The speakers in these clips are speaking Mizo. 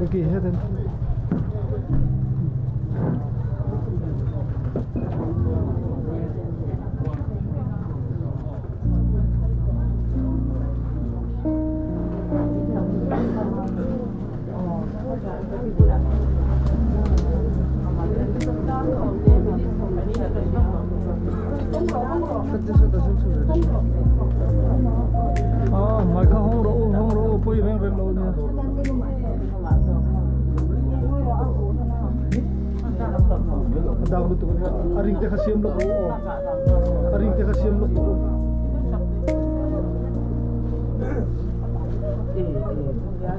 Ricky heaven. Mai kha hawng rawh u, hawng rawh u, pawi reng reng lo nia. A dak lutuk a nia, a ring te kha siam lawk rawh u aw, a ring te kha siam lawk rawh u.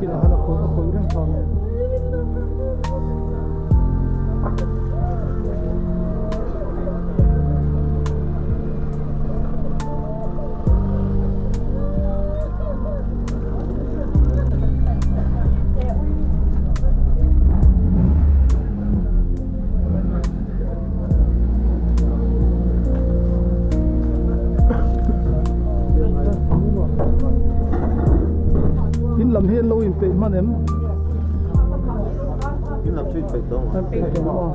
Kinah han a khawih a khawih reng phang e. In lam hi an lo inpeih hman em? In lam chu inpeih tawh ang. Inpeih tawh ang aw.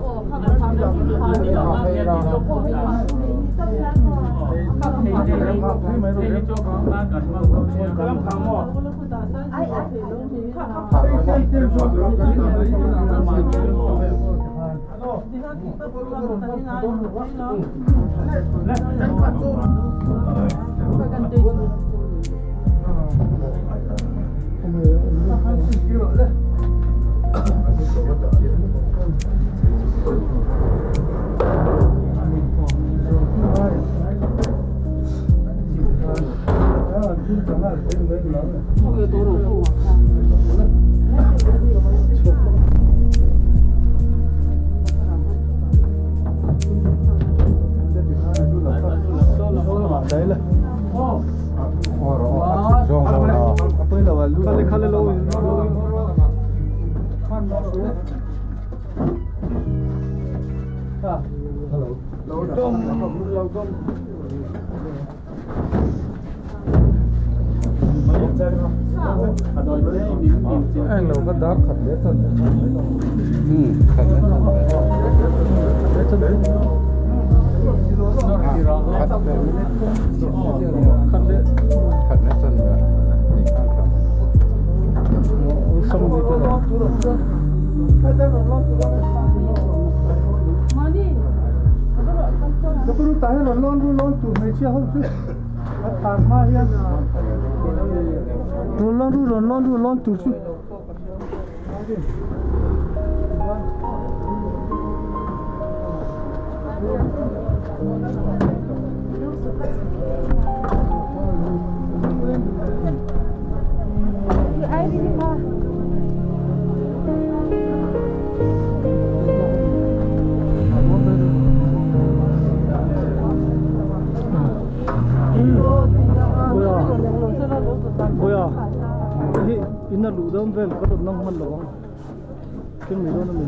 Englo ka dar khat leh chan khat leh chan Khat leh khat leh chan Rawn lawn ru rawn lawn ru lawn tur chu. In a luh dawn vel ka rawn nang hman lo ang keng mai dawn a ni.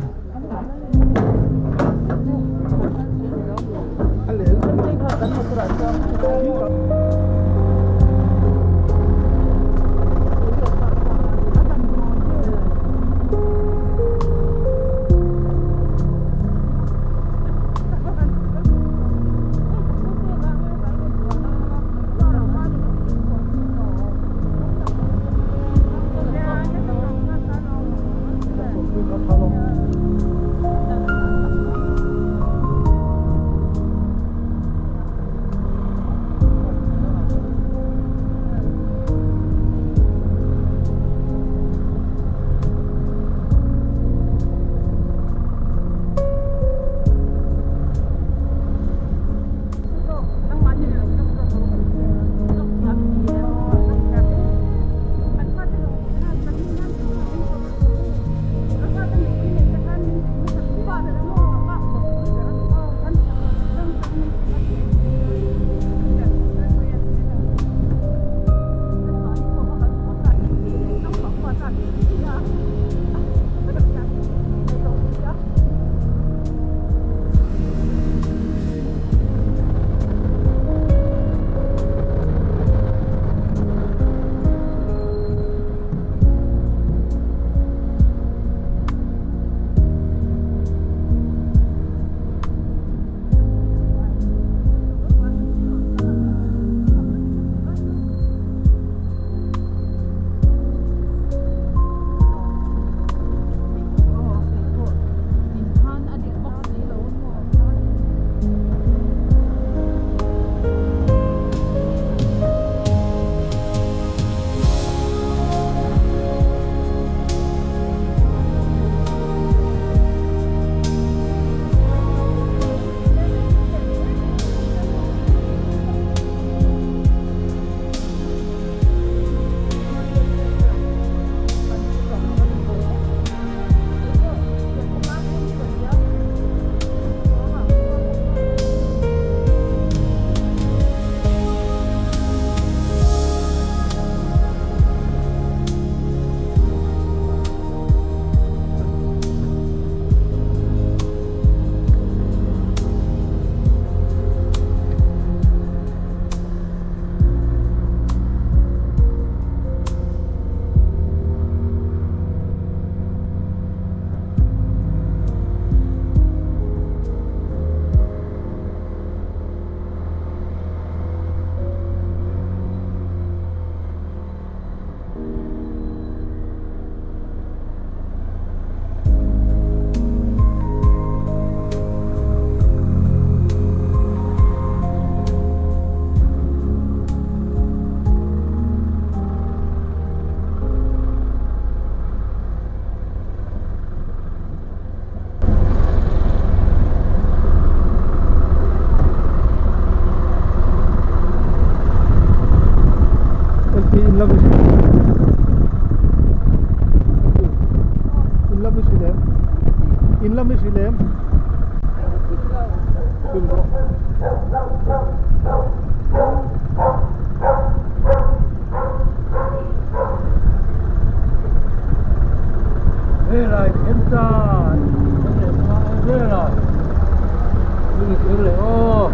lam in lam i hrilh em in lam i hrilh em hrilh rawh.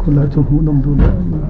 Khulai chu hmuh nawm dun em mai.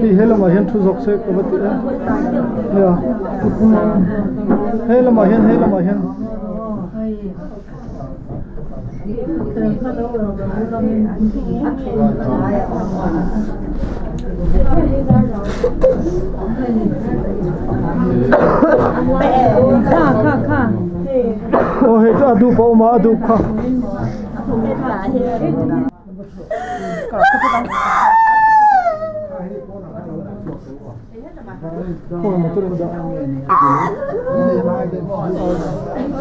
Hei he lamah hian thu zawk se ka va ti a nia he lamah hian he lamah hian. Aw hei chu a dup a awm a a dup kha. Khawi motor in dah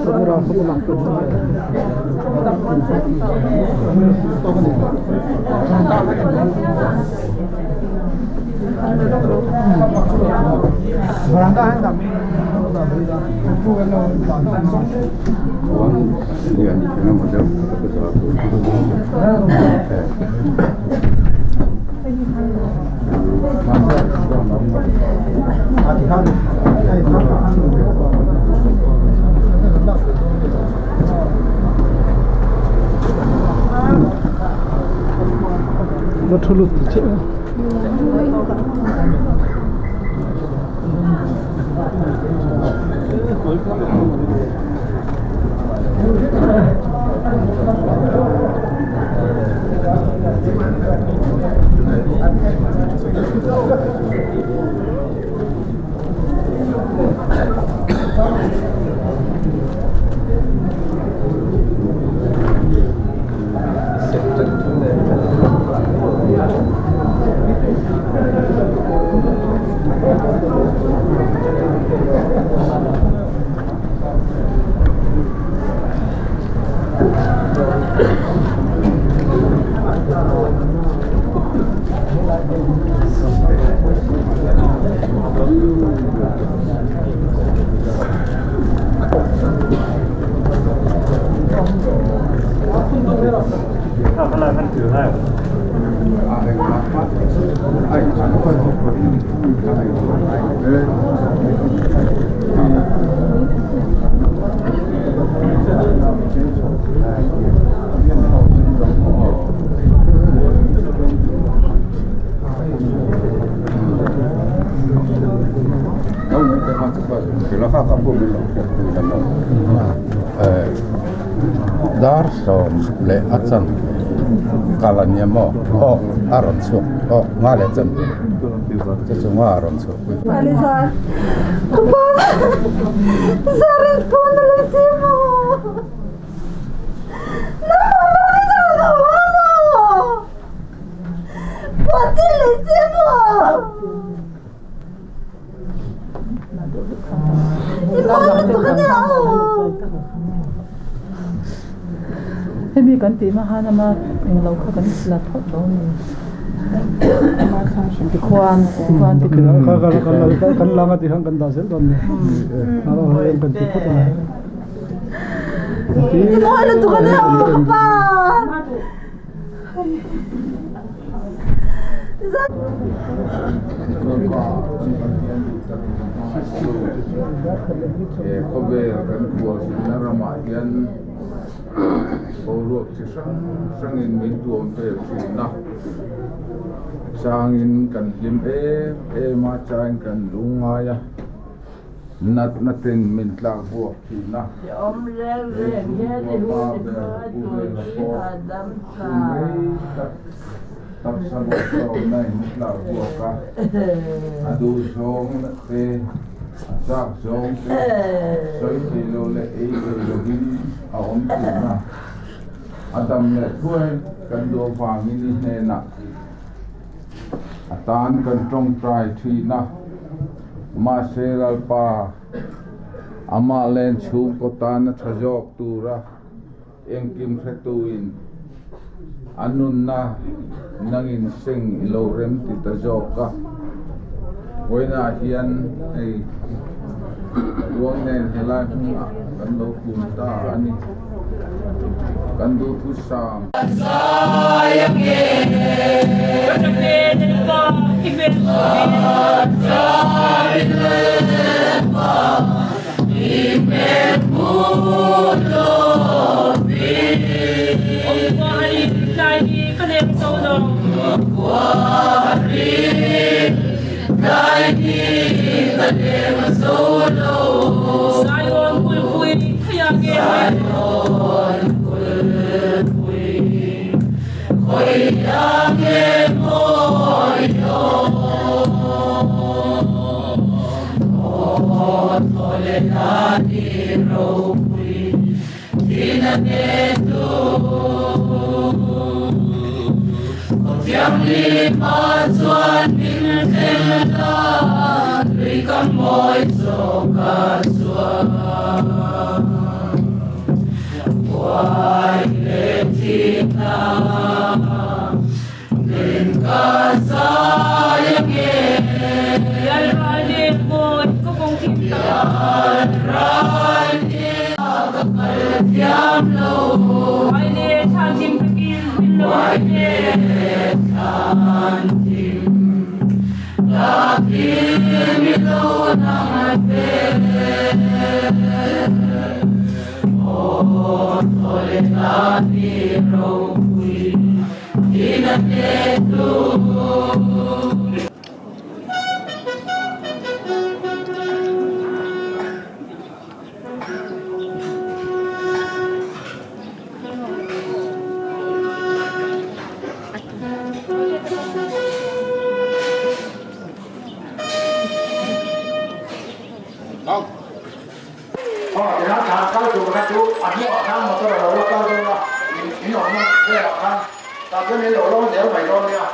camera kha pawh lak tur Va thu lut ti che. Dar sawm leh a chan kal a nia maw aw a rawn chhuak aw nga leh chan chu chu nga a rawn chhuak pui. Hemi kan tih hma han ama englo kha kan la phawt lo a ni. Tikhuan tikhuan ti Kan langa tih khan kan dah zel dawn a ni. Kan ti phawt a ni. He khawvel kan khualzinna ramah hian boruak chi hrang hrangin min tuam vel thin a, changin kan hlim em em a, changin kan lungngai a. Natna ten min tlak buak thin a, he chhungkua pa ber Pu Vela pawh hun rei tak taksa bawhsawmna in a tlak buak a, a duhzawng te, a chak zawng te sawi thei lo leh ei thei lovin a awm thin a, a dam leh thuai kan duh avangin i hnenah a tan kan tawngtai thin a. Mahse Lalpa, amah len chhungkaw tana tha zawk tura engkim hretuin a nunna nangin seng i lo rem ti ta zawk a. Vawiinah hian hei ruang nen helai hmunah kan lo kun ta a ni. Kan duhthusam. Aw tichuan thlan kal tur kha chu a hnuah khan motor a lo la kal dawn a, in in awmna velah khan tah chuan in lo lawn zel mai dawn nia.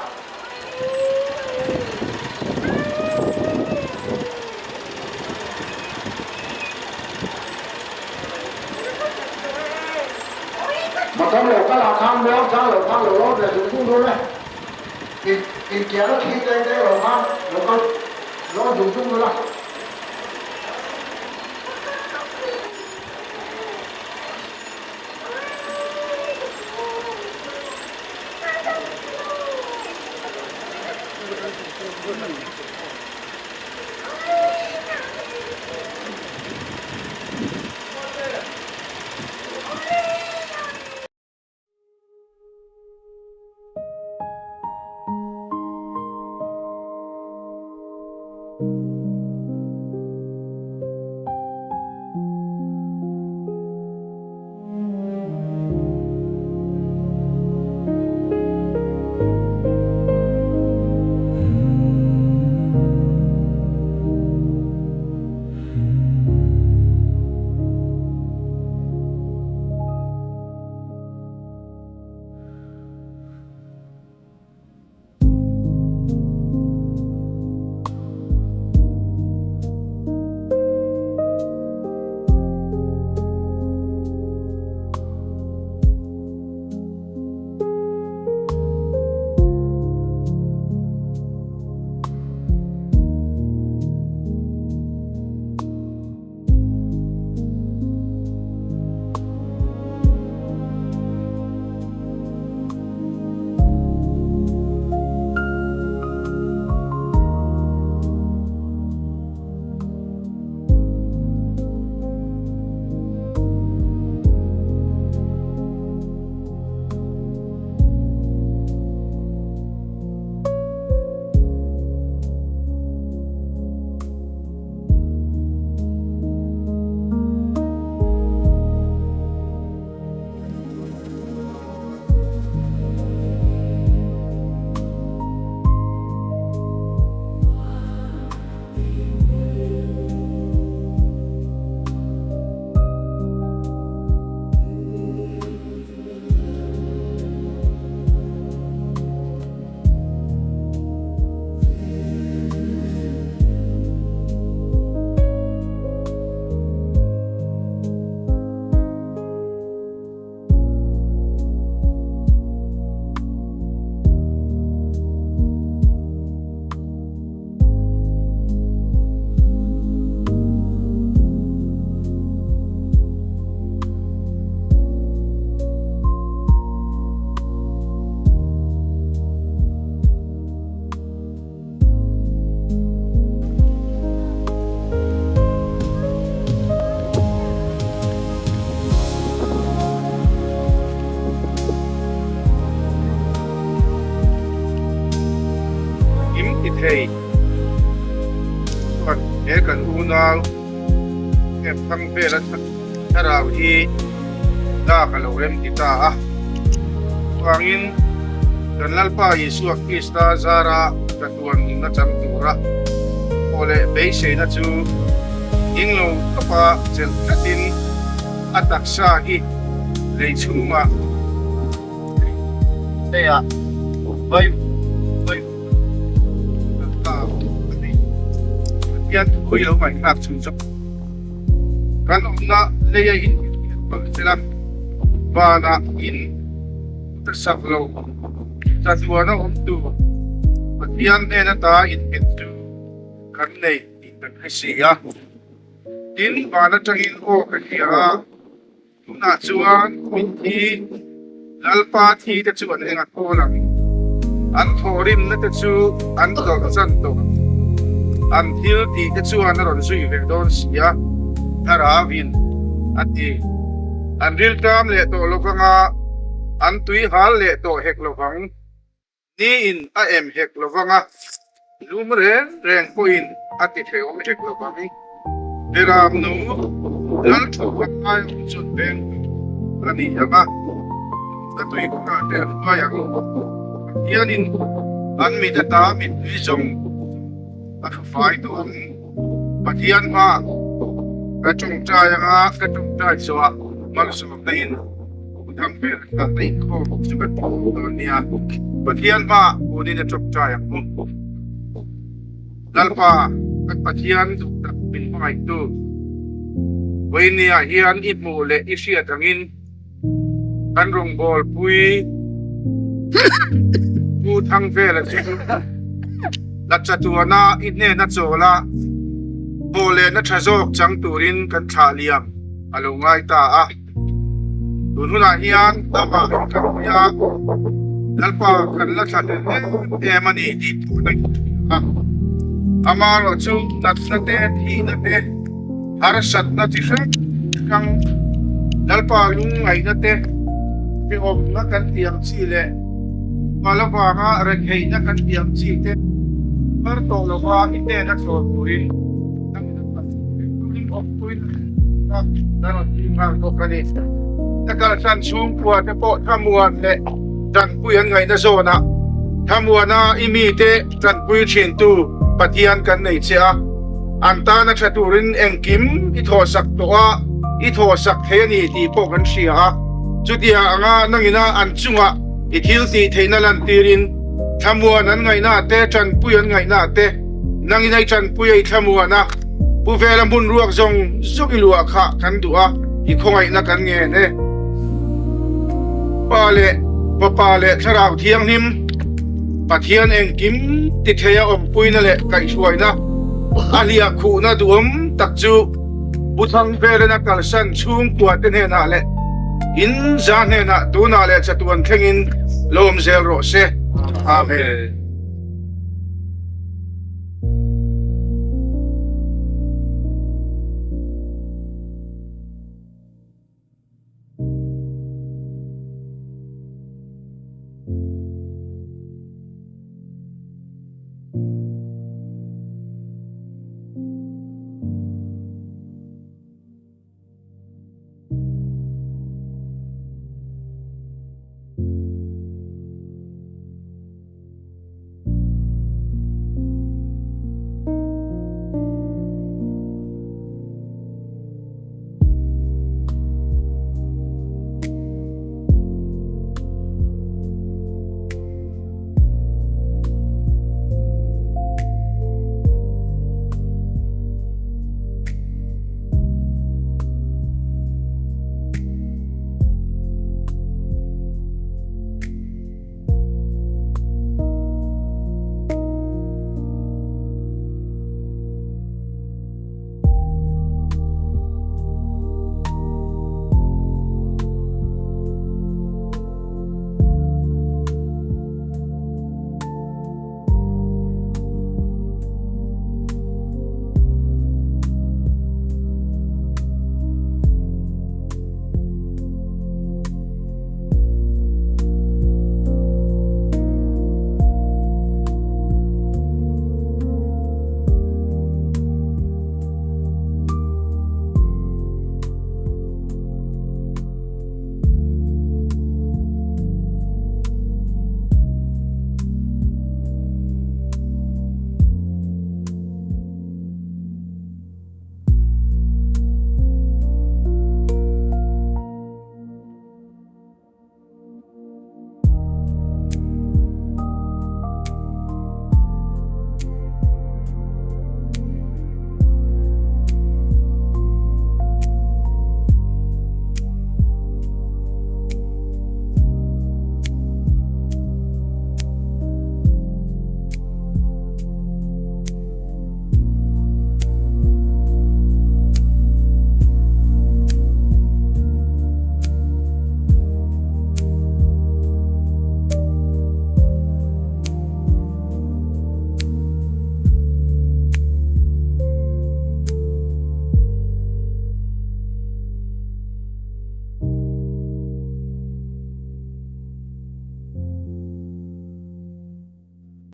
Motor lo kal ah khan muang chang lo khan lo lawn ve zung zung dawn e. In inkiahna thli deng deng lo khan lo kal lawn zung zung dawn a. Kim ti thei chuan he kan unau em thang vela thlarau hi lak a lo rem ti ta a. Chuvangin kan Lalpa Isua Krista zara chatuan nunna chang tura aw leh beiseina chu englo tawpa chelh tlatin a taksa hi lei chhungah Hei-ah vai vai ta a ni. Pathian thu i lo ngaihthlak chhun zawk. Kan awmna leia in inhriat palh sela, vanah in sak lo chatuana awm tur Pathian hnen ata innghet chu kan nei tih kan hre si a. Tin, van atangin aw ka hria a. Tunah chuan mitthi Lalpa thi te chu an eng a thawl ang. An thawhrimna te chu an tawrh chan tawh ang. An thil tih te chuan a rawn zui ve dawn si a, Thlarauin a ti. An rilṭam leh tawh lovang a, an tui hal leh tawh hek lovang. Niin a em hek lovang a, lum reng reng pawhin a ti hrehawm hek lovang. Beram nu lal thupa ai awm chuan veng tur a ni ang a, ka tui kawngah te an hruai ang. Pathianin an mit ata mittui zawng a thu fai tawh ang. Pathian hma. Ka tawngtai anga ka tawngtai zawhah malsawmna in thang vel kha a inkhawm chu kan hmu dawn nia. Pathian hmaah kunin a tawngtai ang u. Lalpa, kan Pathian duh tak min hmangaihtu, vawinia hian i hmuh leh i hriat angin kan rawngbâwl pui Pu Thangvela chu la chatuana i hnena chawla thaw lehna tha zawk chang turin kan thlah liam a lo ngai ta a. Tun hunah hian amah kan pui a, Lalpa kan la thla hlel em em a ni tih pawh a hria a. Amaherawhchu natna te, thihna te, harsatna chi hrang hrang, Lalpa lungngaihna te, hrehawmna kan tih ang chi leh mal avanga retheihna kan tih ang chi te har tawh lova i hnena chawr turin Ka kalsan chhungkua te pawh Thamuan leh Tanpui an ngaihna zawnah Thamuana i mite tanpui thintu Pathian kan nei che a, an tana tha turin engkim i thawhsak tawh a, i thawhsak thei a ni tih pawh kan hria a. Chutia anga nangina an chungah i thil tih theihna lantirin Thamuan an ngaihna te, Tanpui an ngaihna te, Nangin ai tanpui a i thlamuan a, Pu Vela hmun ruak zawng zawng i luah kha kan duh a, i khawngaihna kan ngen e. Pa leh Fapa leh Thlarau Thianghlim, Pathian engkim ti thei a awmpuina leh kaihhruaina, a hliah khuhna duhawm tak chu Pu Thangvela'n a kalsan chhungkua te hnenah leh in za hnenah tunah leh chatuan thlengin lo awm zel rawh se. Amen.